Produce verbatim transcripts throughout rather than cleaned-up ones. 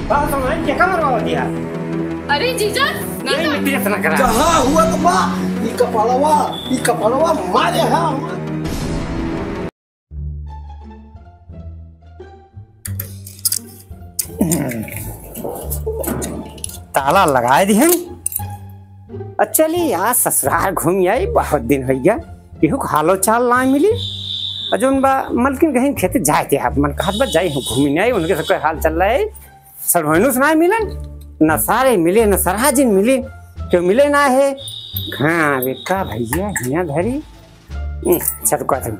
बात सुनाई, के का मरवा दिया? अरे जीजा, नहीं, मित्र इतना करा। जहाँ हुआ तो बा, ई कपड़वा, ई कपड़वा मारे हा। ताला लगाए दिहन। आ चली आज ससुराल घूम आई, बहुत दिन होइ गया, केहू के हालो चाल ना मिली। आ जौन बा मलकिन कहीं खेते जाए थे, आप मन कहत बा जाई हम घूमी नहीं, उनके सबके हाल चल रहा है। सड़वैनुस ना मिलन, न सारे मिले, न सरहाजिन मिले, क्यों मिले ना है। हाँ, वे का भैया हिया धरी। हम्म, अच्छा रुका तुम,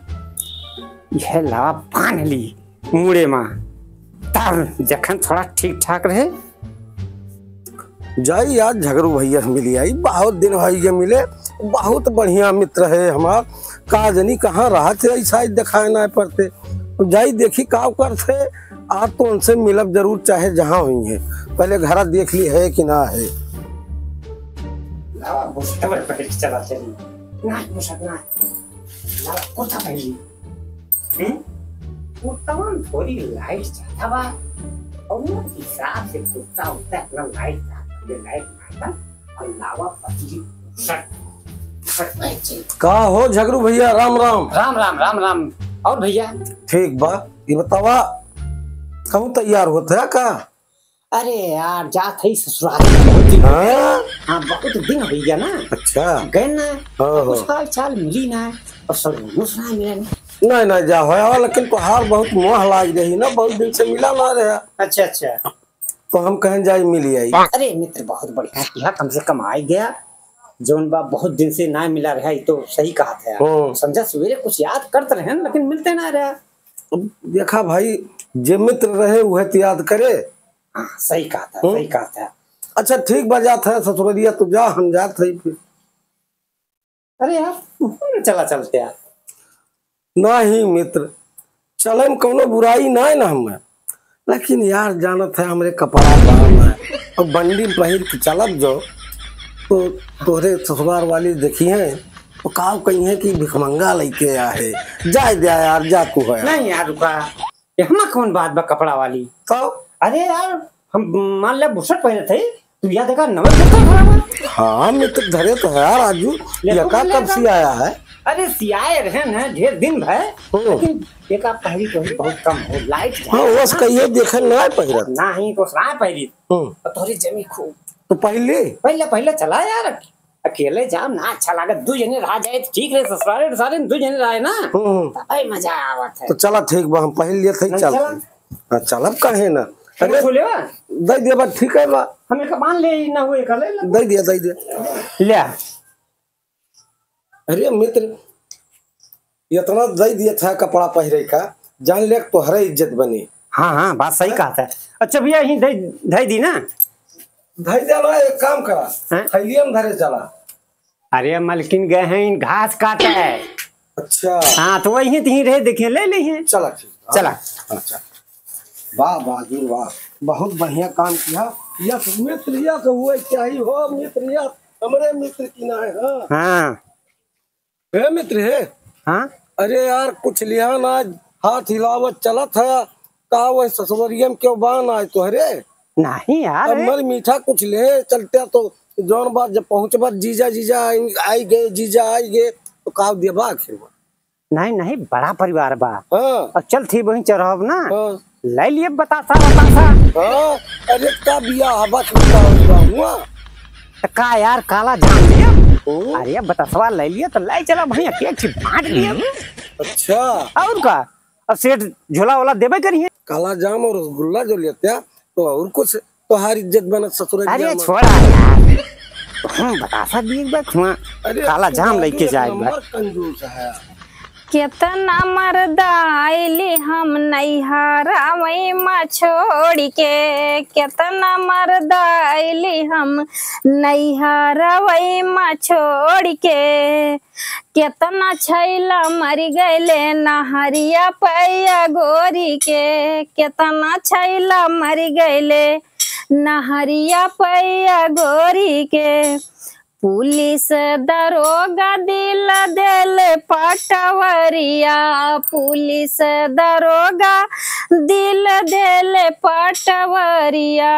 यह लावा बांध ली मुड़े मा, तब जखन थोड़ा ठीक ठाक रहे। जाई आज झगरू भैया से मिली आई, बहुत दिन भई गए मिले, बहुत बढ़िया मित्र है हमार। का जनी कहाँ रहत है, ऐसा ही दिखाए ना पड़ते। जाई देखी का करत है, आज तो उनसे मिलब जरूर, चाहे जहाँ हुई है। पहले घरा देख ली है कि ना है। लावा, बुशट पहन के चला चली। ना, बुशट ना। लावा, कुर्ता पहन ली। हम्म? कुर्ता में थोड़ी लाइट ज्यादा बा। और वो हिसाब से कुर्ता उतना इतना लाइट ना, ये लाइट ना बा। और लावा पतली बुशट, बुशट पहन के। का हो झगरू भैया, राम राम। राम राम, राम राम। और भैया? ठीक बा, ये बतावा, कहूँ तैयार होत है का? अरे यार, जात है ससुराल। बहुत दिन हो गए। हाँ? हाँ, बहुत दिन हो गया ना। अच्छा। गए ना, हाँ, कुछ हाँ। हाल चाल मिली ना, और सड़वैनुस ना मिले ना। नहीं, नहीं, जा हो आवा, लेकिन तोहार बहुत मोह लाग रही ना, बहुत दिन से मिला ना रहा। अच्छा, अच्छा। तो हम कहन जाई मिली आई। अरे मित्र, बहुत बढ़िया किया, कम से कम आई गया। जौन बा बहुत दिन से ना मिला रहा, ये तो सही कहा था। हाँ। समझा, सवेरे कुछ याद करते रहे, लेकिन मिलते ना रहा। अब देखा भाई, जे मित्र रहे, वह तो याद करे। हाँ, सही कहा था, हम्म? सही कहा था। अच्छा, ठीक बा, जात है ससुररिया, तू जा, हम जात है फिर। अरे यार, तू चला चलते यार। नहीं मित्र, चले में कौनो बुराई नहीं ना हमें, लेकिन यार, जानत है, हमरे कपड़ा बाहर है, और बंडी पहिर के चलब जो, तो तोहरे ससुराल वाली देखी है, तो का कही है कि भिखमंगा लइके आया है। जाए दे यार, जा तू है। नहीं यार, रुका, ये हमा कौन बात बा कपड़ा वाली? तो? अरे यार, हम मान ले बुशट पहने थे, तू या देखा नवा कुर्ता धरा बा। हाँ, मित्र, धरे तो है यार, आजू। ले, ये तू का ले कब का। सियाया है? अरे, सियाए रहे न, ढेर दिन भय, हम्म। लेकिन एक आप पहरी तो बहुत कम हो, लाइट हाँ, बस कहिए देखे ना पहिरत। नहीं, तो सराय पहरी। हम्म। और तोहरी जमी खूब। तो पहले? पहले, पहले चला यार, अकेले जाम ना अच्छा लागत, दू जने रहा जाए तो ठीक रहे, ससुरारे सारे दू जने रहे ना, हम्म। तबे मजा आवत है। तो चला ठीक बा, हम पहन लिए थे, नहीं, चल। चला। हाँ, चलब काहे ना? अरे, अरे, छू लेवा? दे दिया बा, ठीक है बा। हमें का बांध ले, ना हुए का ले ला। दे दिया, दे दिया। ले। अरे मित्र, इतना दे दिया था कपड़ा पहिरे का, जान ले तोहरे इज्जत बनी। हाँ, हाँ, बात सही कहा था। अच्छा भैया, यहीं दे, दे दी ना? दे दिया ना, एक काम करा, हैं? थैलिया में धरे चला। अरे मलकिन गए हैं, इन घास काटे है। अच्छा। हाँ, तो वही तीन रहे, देखे, ले ली हैं। चला, ठीक। चला। अच्छा। वाह, वाह, जी, वाह। बहुत बढ़िया काम किया। यस, मित्र, यस, हुए क्या ही हो, मित्र, यस, हमरे मित्र की ना है, हाँ। हाँ। हे मित्र, हे। हाँ? अरे यार, कुछ लिया ना, हाथ हिलावत चलत है। का वह ससुररिया में क्यों बान आए तोहरे? नहीं यार, अब ए- मर मीठा कुछ ले चलते तो जौन बात जब पहुँचबा जीजा, जीजा आई, आई गए, जीजा आई गए, तो का देबा आखिर में? नहीं, नहीं, बड़ा परिवार बा। हाँ। और चल थी वहीं चढ़ब ना। हाँ। ले लिए बतासा, बतासा। हाँ, अरे का बिया हवा छूटा हुआ हुआ। तो का यार, काला जाम लिए? हम्म। अरे बतासवा ले लिए तो ले चला भैया, केक छी बांट लिए। अच्छा। और का? अब सेठ झोला वोला देबे करिए। काला जाम और रसगुल्ला जो लेते हैं, तो और कुछ तोहार इज्जत बनत ससुर अरे जामा। छोड़ा यार, हम बतासा दिए एक बार खुआ, अरे काला तू जाम आगे लेके एक जाए एक बार। नंबर कंजूस है। केतना मर्दा आइली हम नैहरवै मा छोड़ि के, केतना मर्दा आइली हम नैहरवै मा छोड़ि के। केतना छैला मरि गइले नहरिया पैया गोरी के, केतना छैला मरि गइले नहरिया पैया गोरी के। पुलिस दरोगा दिल देले पटवरिया, पुलिस दरोगा दिल देले पटवरिया।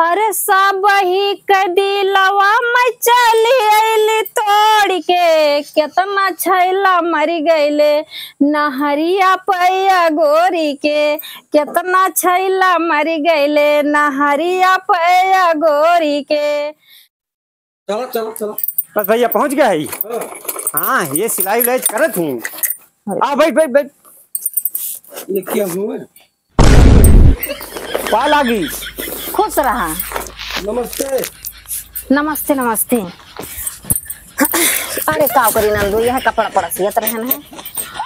अरे सबही के दिलवा में चली अइली तोड़ के, केतना छैला मरि गइले नहरिया पइया गोरी के, केतना छैला मरि गइले नहरिया पइया गोरी के। चलो, चलो, चलो। बस भइया पहुँच गया है। हाँ। हाँ, ये सिलाई उलाई करत ही। अरे। आ, बैठ, बैठ, बैठ। ये क्या हुआ? पा लागी। खुश रहा। नमस्ते। नमस्ते, नमस्ते। अरे, का करी नंदोई, यह कपड़ा पड़ा सियत रहन है।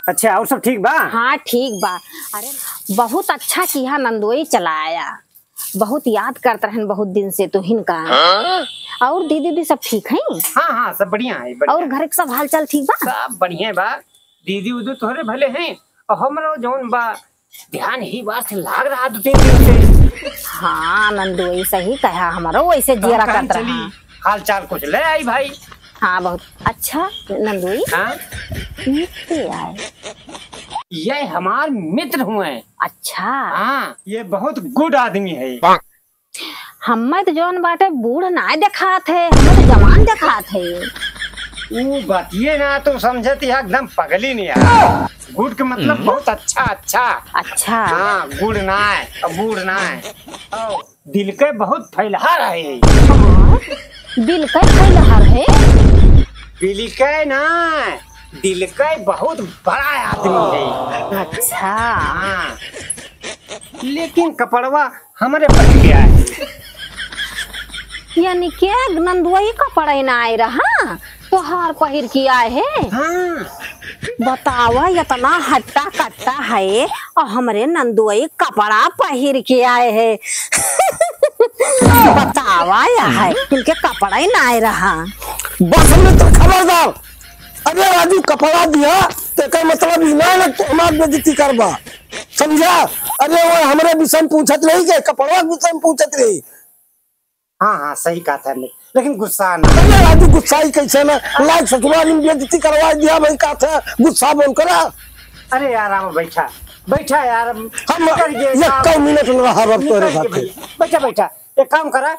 अच्छा, और सब ठीक बा? हाँ, ठीक बा। अरे, बहुत अच्छा किहा नंदोई चलाया। बहुत याद करत रहन बहुत दिन से तोहिन का। हाँ? और दीदी भी सब ठीक हैं? हाँ, हाँ, सब बढ़िया है, बढ़िया। और घर के सब हाल चाल ठीक बा? सब बढ़िया बा। दीदी उदी तोहरे भले हैं, और हमरो जौन बा ध्यान ही बार से लाग रहा दो तीन दिन से। हाँ नंदोई, सही कहा, हमरो वैसे जियरा करत रहा। हाल चाल कुछ ले आई भाई। हाँ, बहुत अच्छा। नंदोई, हाँ? ये के आए? ये हमार मित्र हुए। अच्छा। हाँ, ये बहुत गुड आदमी है। हमें तो जौन बाटे बूढ़ नाय देखात है, हमें तो जवान देखात है। ऊ बतिये ना तो समझत है एकदम पगली नहीं है। गुड के मतलब हम्म। बहुत अच्छा, अच्छा। अच्छा। हाँ, गुड़ नाय, बूढ़ नाय। दिल के बहुत फैलहार है। हाँ, दिल के फैलहार है? दिल के ना, दिल के बहुत बड़ा आदमी है। अच्छा। हाँ। लेकिन कपड़वा हमरे पहिर के आए। यानी के नंदुआ ही कपड़ा ही ना आए रहा? तोहार पहिर के आए है? हाँ। बतावा, इतना हट्टा कट्टा है और हमरे नंदोई कपड़ा पहिर के आए है। बतावा, या है, इनके कपड़ा ही ना आए रहा। बस हमने तो खबरदार। अरे राजू, कपड़ा दिया, तो एकर मतलब ई ना ना कि हमार बेइज्जती करबा, समझा? अरे वो हमरे विषय में पूछत रही के, कपड़ा के विषय में पूछत रही। हाँ, हाँ, सही कहा था हमने, लेकिन गुस्सा ना। अरे राजू, गुस्सा ही कैसे ना? लायक ससुराल में बेइज्जती करवा दिया भाई, का था? गुस्सा बोल करा। अरे यार, आओ बैठा, बैठा यार, हम निकल गए, एक काम। मिनट न रहा अब तोरे निकल गए साथे। भैया। बैठा, बैठा, एक काम करा,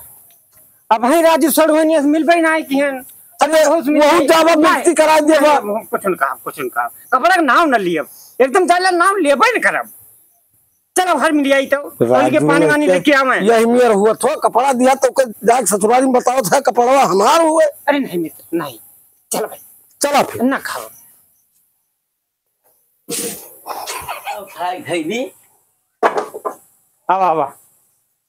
अब भाई राजू सड़ुआनी से मिलबे ना आई किहन। अरे, बहुत मिल बहुत गई। ज्यादा नहीं, बेइज्जती करा दिया नहीं, बा। अब कुछ न कहा, कुछ न कहा, कपड़ा के नाम न लियब, एकदम जाला नाम लेबे न करब। चल, अब घर में ले आई तो, और के राजू पानी वानी लेके आवे। यही मेर हुआ थो, कपड़ा दिया तो के जाके ससुरारी में बताओ था, कपड़वा हमार हुए। अरे नहीं मित्र, नहीं। चल भाई। चला फिर। ना खाओ। खाए खैनी। आवा, आवा।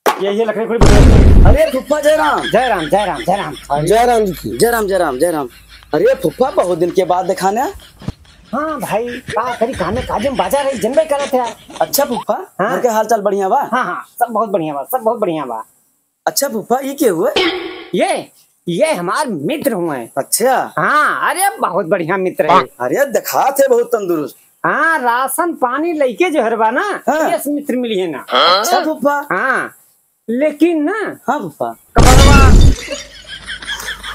ये, ये लकड़ी पूरी बना। अरे फुफ्फा जय राम। जय राम, जय राम, जय राम। जय राम जी की। जय राम, जय राम, जय राम। अरे फुफ्फा, बहुत दिन के बाद देखाना। हाँ भाई, का करी, कामे काजे में बाजार है, जनबे करत है। अच्छा फुफ्फा, हाँ। घर के हाल चाल बढ़िया बा? हाँ, हाँ, सब बहुत बढ़िया बा, सब बहुत बढ़िया बा। अच्छा फुफ्फा, ई के हुए? ये, ये हमार मित्र हुए। अच्छा। हाँ, अरे बहुत बढ़िया मित्र है। अरे देखात है बहुत तंदुरुस्त। हाँ, राशन पानी लइके जो हरबा ना, हाँ। ये मित्र मिली है ना। अच्छा फुफ्फा। हाँ। लेकिन ना। हाँ फुफ्फा। कपड़वा।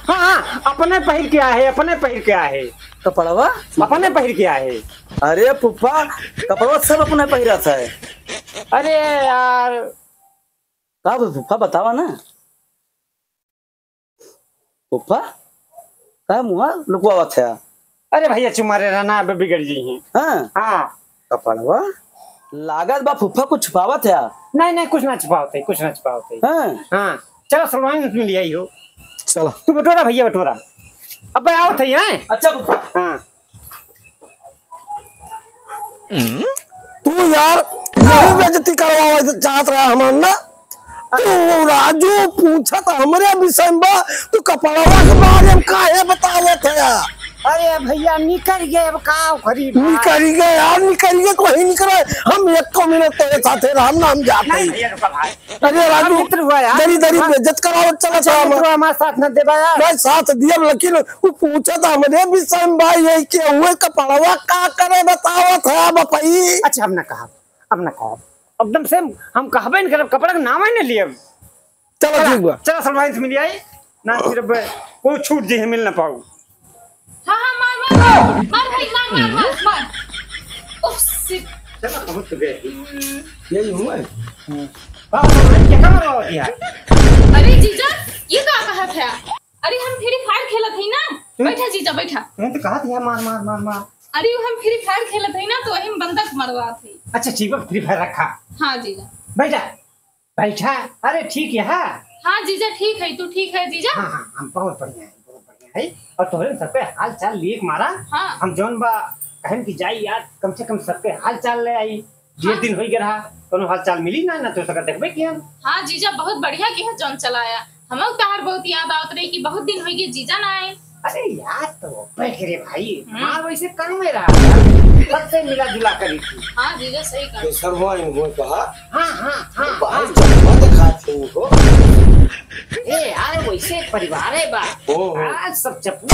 हाँ, हाँ, अपने पहिर के आहे, अपने पहिर के आहे। कपड़वा? अपने पहिर के आहे। अरे फुफ्फा, कपड़वा सब अपने पहिरत है। अरे यार। का बे फुफ्फा, बतावा ना। फुफ्फा, का मुँह लुकवावत है? अरे भैया, चुम्मा रे रहना, अब बिगड़ जाई हैं। हाँ। हाँ। कपड़वा? लागत बा फुफ्फा कुछ छुपावत है। नहीं, नहीं, कुछ ना छुपावत है, कुछ ना छुपावत है। हाँ। हाँ। चलो, सलवान उसमें ले आई हो। चलो। तू बटोरा भैया, बटोरा। अब आवत है, हैं? अच्छा फुफ्फा। हाँ। तू यार, यही बेइज्जती करवावे चाहत रहा हमार ना। तू राजू पूछत हमरे विषय में बा, तू कपड़वा के बारे में काहे बतावत है यार? अरे भैया, निकल गए, अब का करी भाई? निकल गए यार, निकल गए, कोई निकले। हम एक मिनट तेरे साथे रहम ना, हम जाते नहीं हैं। भैया, रुका भाई। अरे राजू, मित्र हुआ यार। दरी दरी हाँ। बेइज्जत करावत चला अच्छा, था हम। मित्र हुआ, हमारे साथ न देबा यार। भाई साथ दिया, लेकिन वो पूछत हमरे विषय में भाई, ये के हुए कपड़वा का करे बतावत है बपई। अच्छा, हम ना कहा, अब ना कहा, एकदम से हम कहबे न करब, कपड़ा के नाम ही न लियब। चलो, चला, ठीक बा। चला, सलवाइन से मिल आई। ना फिर अब कोई छूट जे मिल ना पाऊ। हाँ, हाँ, मार, मार, मार, मार भाई, मार, मार, मार, मार। उफ, shit। चलो, पहुंच तो गए। हम्म। यही हुआ है। हम्म। बाप रे, क्या कर रहा हो यार? अरे जीजा, ये का कहत है? अरे हम Free Fire खेलत हई ना। हम्म। बैठा जीजा, बैठा। तुम तो कहत है मार, मार, मार, मार। अरे हम Free Fire खेलत हई ना, तो वही में बंदक मरवात हई। अच्छा ठीक बा, Free Fire रखा। हाँ जीजा। बैठा। बैठा। अरे ठीक है। हाँ जीजा, ठीक है, तू ठीक है जीजा? हाँ, हाँ, हम बहुत बढ़िया है, बहुत बढ़िया है। और तोहरे सबके हाल चाल लेके मारा। हाँ। हम जौन बा कहन की जाई यार, कम से कम सबके हाल चाल ले आई। ढेर हाँ। दिन होई गए रहा, कोनो हाल चाल मिली ना, ना तो सका देखबे किहन। हाँ जीजा, बहुत बढ़िया किहा जौन चलाया। हमहू तहार बहुत याद आवत रही कि बहुत दिन होई गए जीजा ना आए। अरे याद तो बैठ रे भाई, हम्म। हमार वैसे काम में रहा, सबसे मिला जुला करी थी। हाँ जीजा, सही कहा। ये सब हुआ इनको कहा। हाँ, हाँ, हाँ, भाई हाँ। चश्मा दिखाते हैं इनको। ए यार, वैसे परिवार है बा। ओ, ओ। हाँ, सब चप्पू।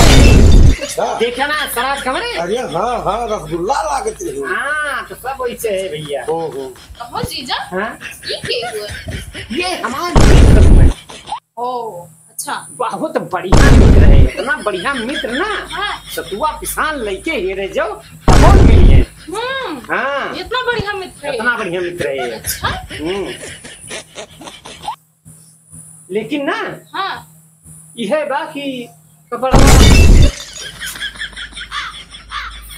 अच्छा। देखा ना, सराज कमरे। अरे हाँ, हाँ, रसगुल्ला लागत रही। हाँ, तो सब वैसे है भैया। ओ, ओ। कहो जीजा, हाँ? ये के हुआ? ये हमार मित्र हुए। ओ, अच्छा। बहुत बढ़िया मित्र है, इतना बढ़िया मित्र ना। हाँ। सतुआ पिसान लेके हेरे जाओ, तब मिली है। हम्म। हाँ। इतना बढ़िया मित्र है। इतना बढ़िया मित्र है। अच्छा। हम्म। लेकिन ना, हाँ। यह बा कि कपड़वा।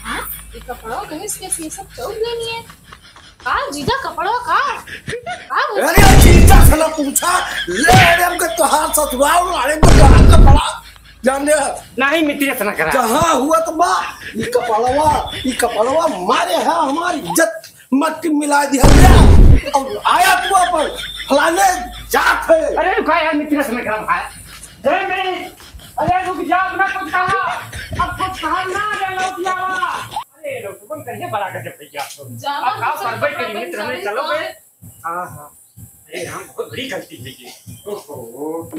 हाँ? ये कपड़वा कहीं से, कैसे ये सब चौक लेनी है? का जीजा, कपड़वा का? का हो? अरे जीजा से ना पूछा, ले अरे हमके तोहार ससुराल, अरे हमके तोहार कपड़ा, जान ले। नहीं मित्र से ना करा। जहाँ हुआ तो बा, ये कपड़वा, ये कपड़वा मारे है हमारी इज्जत मट्टी मिला दिया गया। और आया तू अपन फलाने जात है। अरे रुका यार, मित्र से ना करा भाई। जय मेरी, अरे रुक जा, अपना कुछ कहा, अब कुछ कहा ना, अरे लौट जावा। अरे लोग तुम करिए बड़ा गजब भैया। जावा अब का तो सब करबे कपड़ा करी, मित्र हमने पहचाने चलो का। बे। हाँ, हाँ। अरे राम, बहुत बड़ी गलती है ये। ओहो।